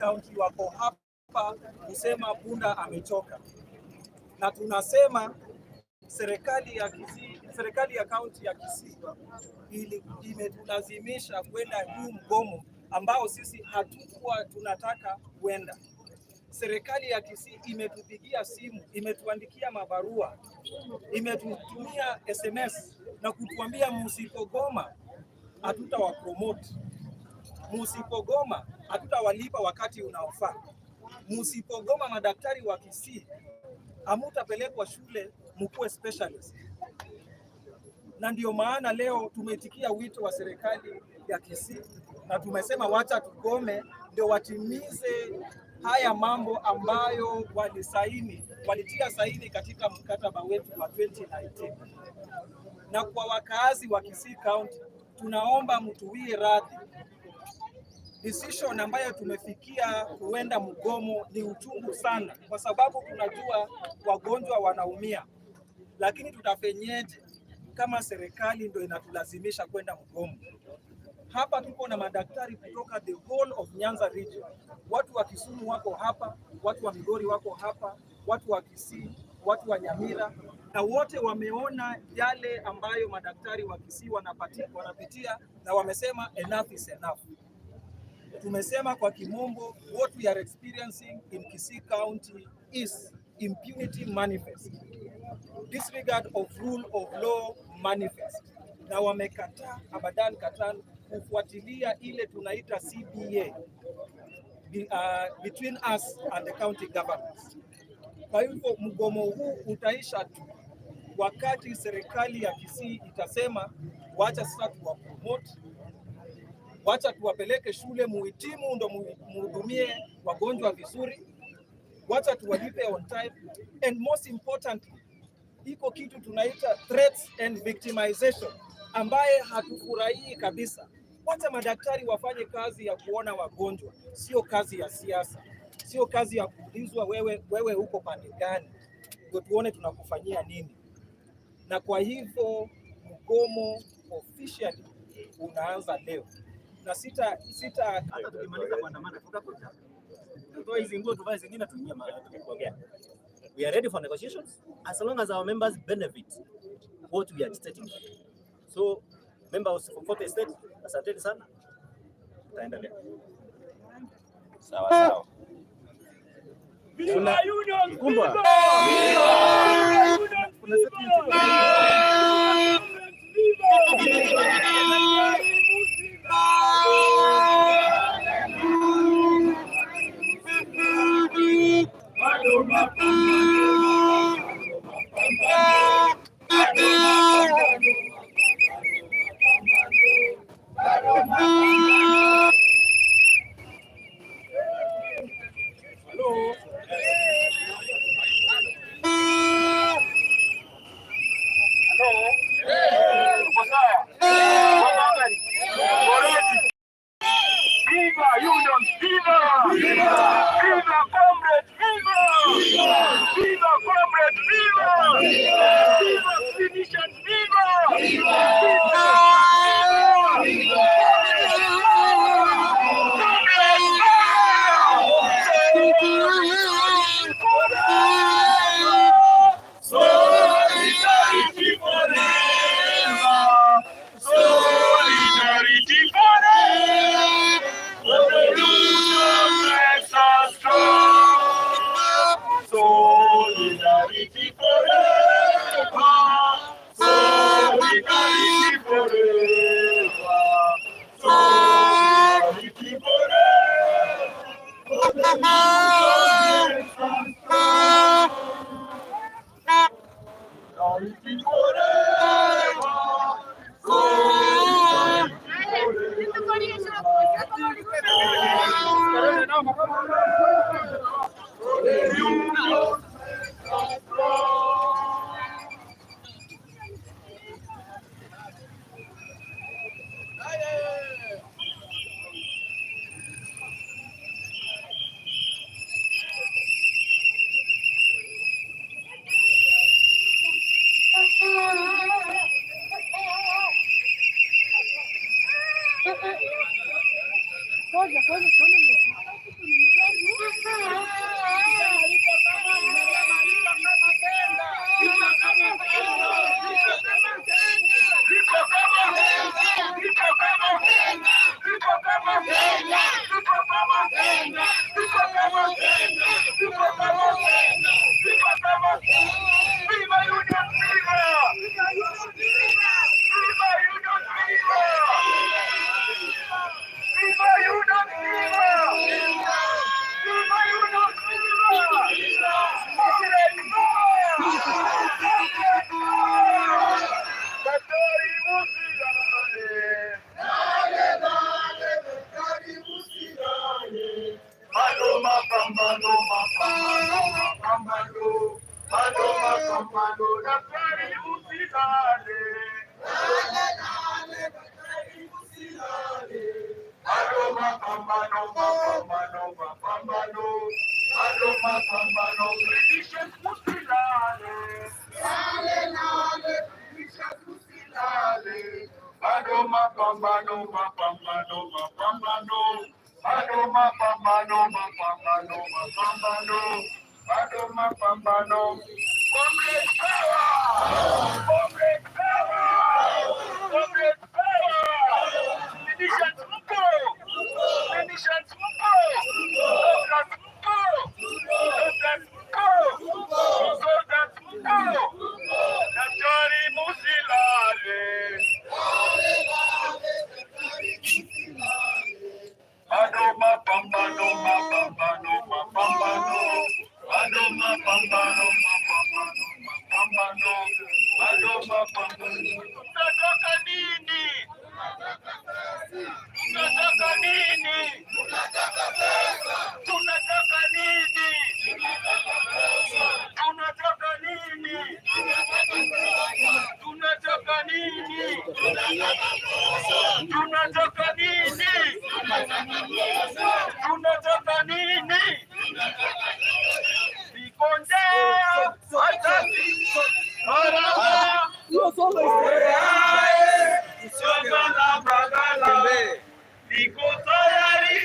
County wako hapa kusema punda amechoka, na tunasema serikali ya Kisii, serikali ya kaunti ya Kisii ili imetulazimisha kwenda huu mgomo ambao sisi hatukuwa tunataka kwenda. Serikali ya Kisii imetupigia simu, imetuandikia mabarua, imetutumia SMS na kutuambia msipogoma hatutawapromote, msipogoma hatutawalipa wakati unaofaa, msipogoma madaktari wa Kisii hamutapelekwa shule mkuwe specialist. Na ndio maana leo tumeitikia wito wa serikali ya Kisii na tumesema wacha tugome, ndio watimize haya mambo ambayo walisaini, walitia saini katika mkataba wetu wa 2019. Na kwa wakaazi wa Kisii County tunaomba mtuwie radhi. Decision ambayo tumefikia kuenda mgomo ni uchungu sana, kwa sababu tunajua wagonjwa wanaumia, lakini tutafenyeje kama serikali ndio inatulazimisha kwenda mgomo? Hapa tuko na madaktari kutoka the whole of Nyanza region. Watu wa Kisumu wako hapa, watu wa Migori wako hapa, watu wa Kisii, watu wa Nyamira, na wote wameona yale ambayo madaktari wa Kisii wanapitia na wamesema enough is enough. Tumesema kwa kimombo, what we are experiencing in Kisii County is impunity manifest, disregard of rule of law manifest, na wamekataa abadan katan kufuatilia ile tunaita CBA between us and the county governments. Kwa hivyo mgomo huu utaisha tu wakati serikali ya Kisii itasema wacha sasa tuwapromote, wacha tuwapeleke shule muhitimu, ndo muhudumie wagonjwa vizuri, wacha tuwalipe on time, and most importantly, iko kitu tunaita threats and victimization ambaye hatufurahii kabisa. Wacha madaktari wafanye kazi ya kuona wagonjwa, sio kazi ya siasa, sio kazi ya kuulizwa wewe uko pande gani, ndio tuone tunakufanyia nini. Na kwa hivyo mgomo officially unaanza leo na sita Hata tukimaliza kuandamana tutakuja. Tutoe hizi nguo tuvae zingine tuingie mahali tukiongea. We are ready for negotiations as long as our members benefit what we are stating. So members of Fourth Estate, asanteni sana. Tutaendelea. Sawa sawa. Viva Union! Kumbwa. Viva! Union! Viva! Viva! Bado mapambano, bado mapambano, bado mapambano. Hello. Hello. Uko sawa? Viva Union! Viva! Viva! Viva comrade! Viva! Viva comrade! Viva! Viva clinicians! Viva! Viva! Viva! Comrade! Solidarity forever! Solidarity forever! Revolution makes us strong. Solidarity forever. Solidarity forever. Solidarity forever. Revolution makes us strong. Solidarity forever. Solidarity forever. Union makes us strong. Ngoja kwanza tuone. mapambano, daktari usilale. Bado mapambano, mapambano, mapambano. Bado mapambano, clinicians usilale. Clinicians usilale. Bado mapambano, mapambano, mapambano. Bado mapambano, mapambano, mapambano. Bado mapambano. Comrade power! Comrade power! Comrade power! Clinicians mpo! Clinicians mpo! Doctors mpo! Doctors mpo! Consultants mpo! Daktari musilale. Bado mapambano, mapambano, mapambano. Bado mapambano, mapambano, mapambano. Bado mapambano. Tunataka nini? Tunataka nini? Tunataka nini? Tunataka nini? Tunataka nini? Tunataka nini? Tunataka nini? Vikondea hataki barabara Soma bagala, niko tayari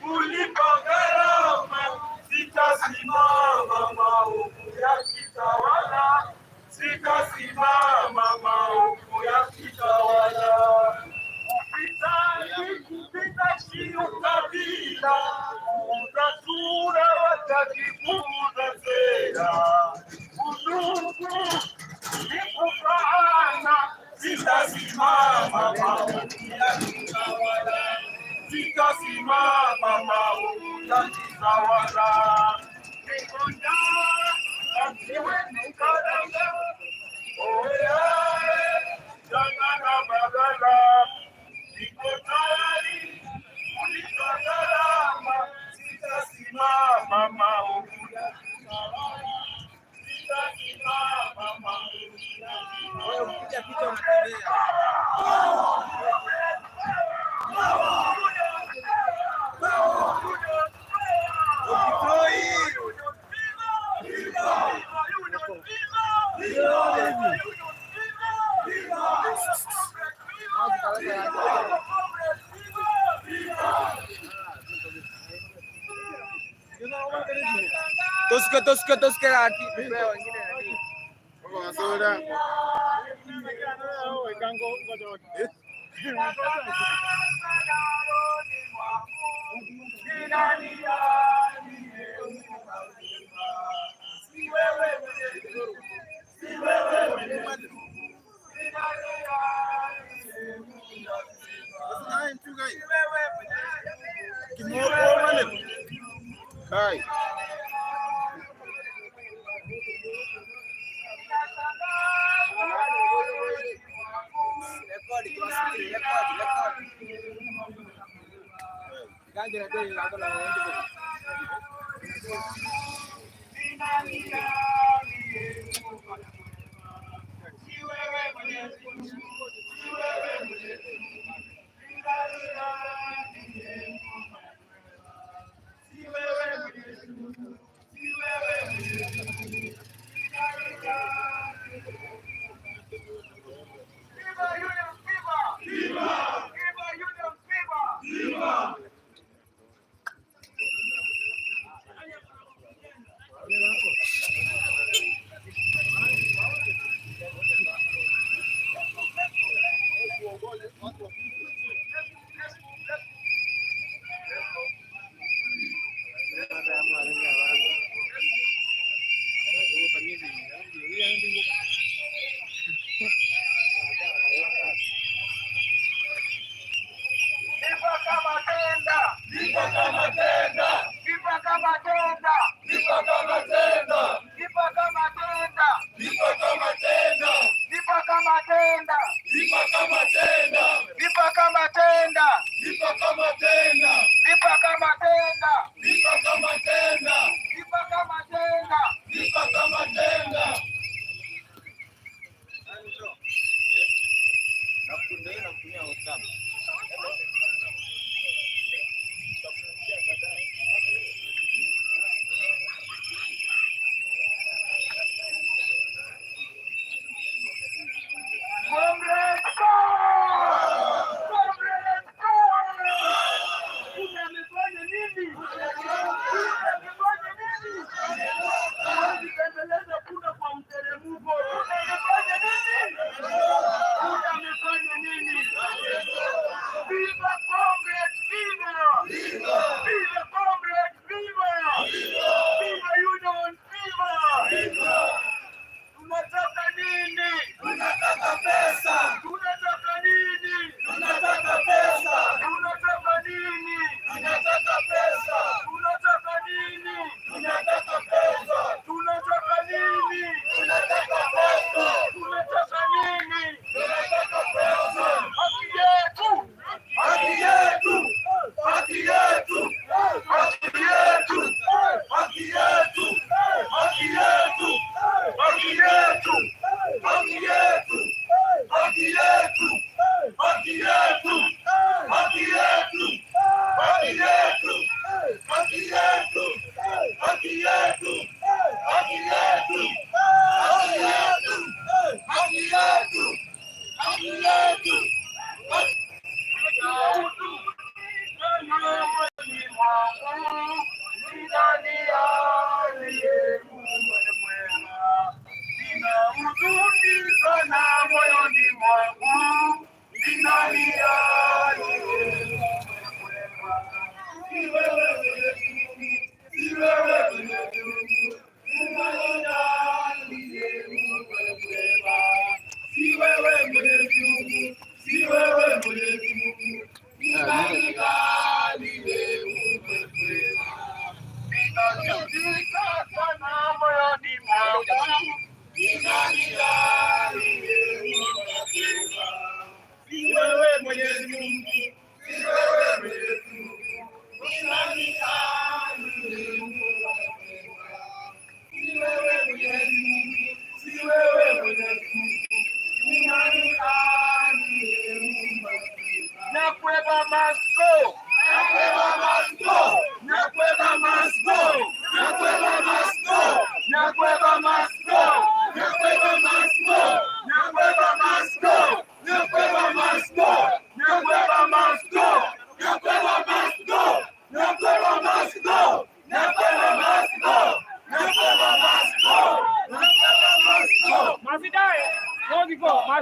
kulipa gharama, sitasimama maovu yakitawala, sitasimama maovu yakitawala. Ufisadi kupita sio kabila, kuuza sura wataki kuuza sera, undugu ni kufaana, sitasimama maovu yakitawala, sitasimama maovu yakitawala. Niko njaa, asiwe karanga, oya, jana na bagala, niko tayari kulipa gharama, sitasimama maovu yakitawala, sitasimama maovu Wewe ukipiga picha unatembea. Toske toske toske aki. Wengine nani? Kai. Rekodi kwa sikili, rekodi, rekodi. Ganja na deni la dola na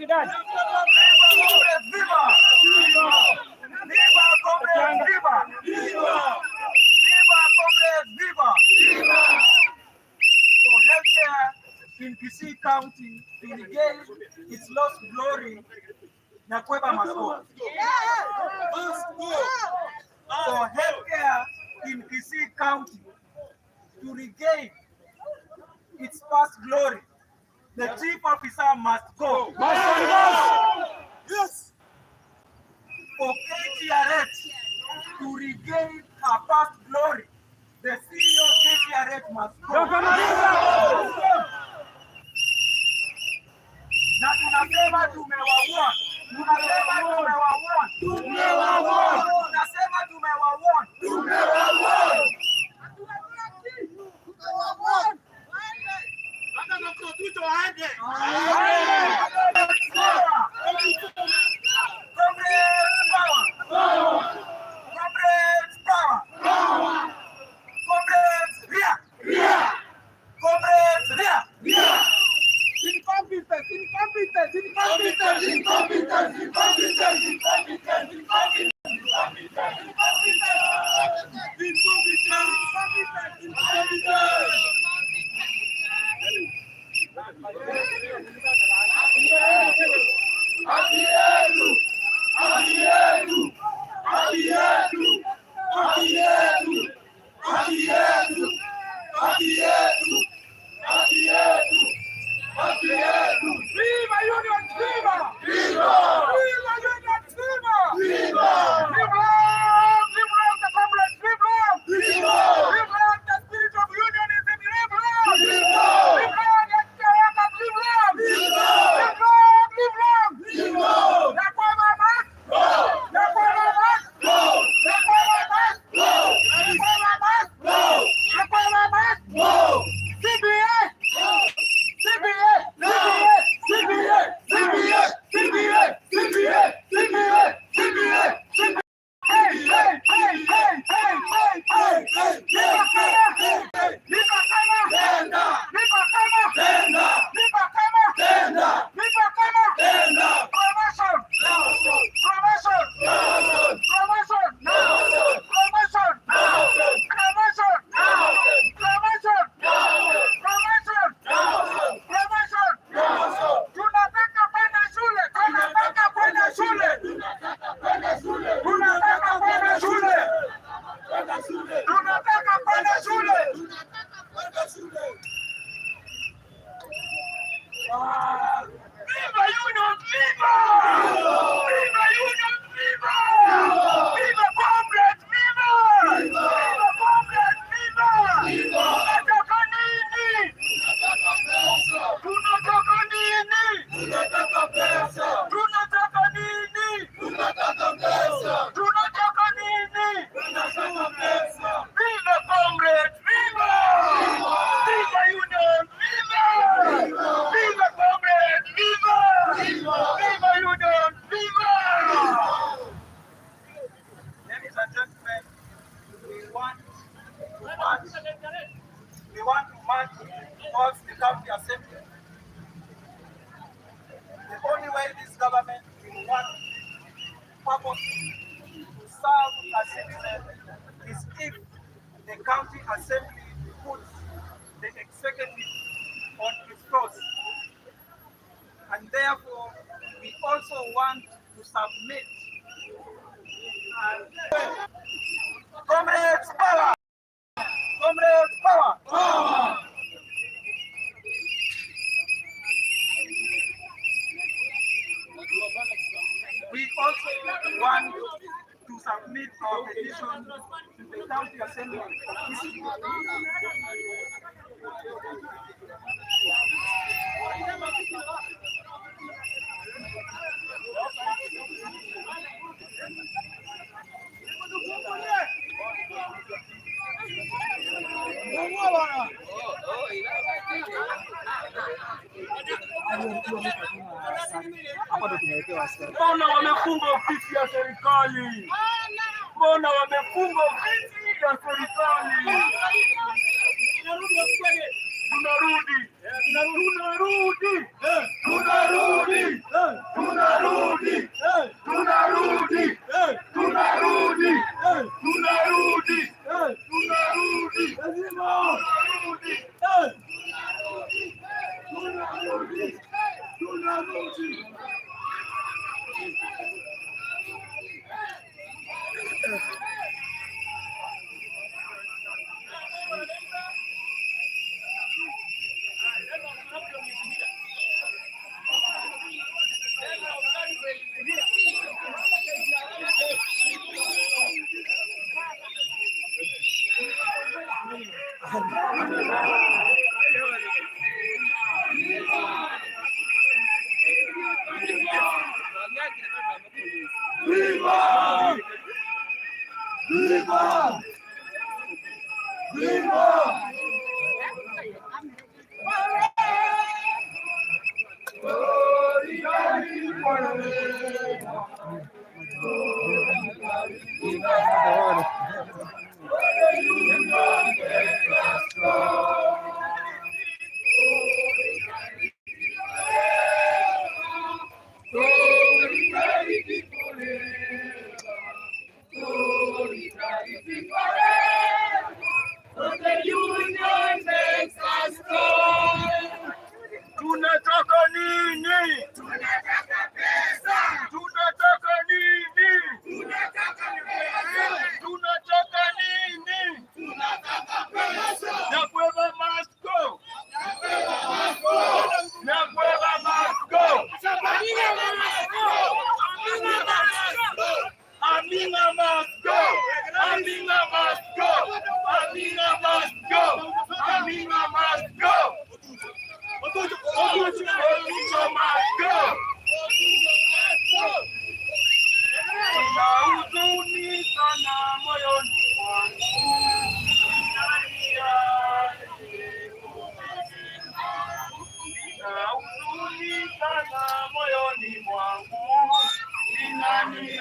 Comrades, viva! Viva, comrades, viva! Viva, comrades, viva! For healthcare in Kisii County to regain its lost glory, Nyakweba must go. For healthcare in Kisii County to regain its past glory, the chief officer must go. Yes. For KTRH to regain her past glory, the CEO KTRH must go. Na tunasema tumewaua, tunasema tumewaua, tumewaua, tunasema tumewaua, tumewaua. Comrades power! Comrades power! Comrades rear! Comrades rear! Incompetence, incompetence, incompetence, incompetence, incompetence, incompetence, incompetence, incompetence, incompetence, incompetence. Haki yetu, haki yetu, haki yetu, haki yetu, haki yetu, haki yetu, haki yetu, haki yetu. Viva Union, viva! Viva! Viva Union, viva! Viva! Live long, live long, the comrades, live long! Viva! Live long, the spirit of unionism, live long! Viva! Live long, healthcare workers, live long! Viva! Live long, live long! Viva! Nyakweba must go! Nyakweba must go! Nyakweba must go! Nyakweba must go! Nyakweba must go! CBA! CBA! CBA! CBA! CBA! CBA! CBA! CBA! CBA! Hey, hey, hey, hey, hey, hey, hey, hey! Lipa kama! Lipa kama! Lipa kama! Lipa kama! Lipa kama! Promotion! Promotion! Promotion! Promotion! Promotion! Promotion! Promotion! Promotion! Tunataka kwenda shule! Tunataka kwenda shule! Tunataka kwenda shule! Tunataka kwenda shule! Viva Union! Viva! Viva Union! Viva! Viva comrades! Viva! Viva comrades! Viva! Tunataka nini? Tunataka nini? Tunataka nini? Tunataka nini? Viva comrades! Viva! Viva Union! Viva! Viva comrades! Viva! Viva Union! Viva! Ladies and gentlemen, we want to march. We want to march towards the county assembly. The only way this government will work purposely to serve a citizen is if the county assembly puts the executive on its toes. And therefore, we also want to submit. Comrades, power! Comrades, power! Power! We also want to submit our petition to the county assembly of Kisii. Mbona wamefunga ofisi ya serikali? Mbona wamefunga ofisi ya serikali? Tunarudi, tunarudi, tunarudi, Tunataka nini? Tunataka nini? Tunataka nini? Nyakweba must go. Nyakweba must go. Aminga must go. Aminga must go. Aminga must go. Aminga must go. Otucho must go. Nina huzuni sana moyoni mwangu. Nina huzuni sana moyoni mwangu. Ni nani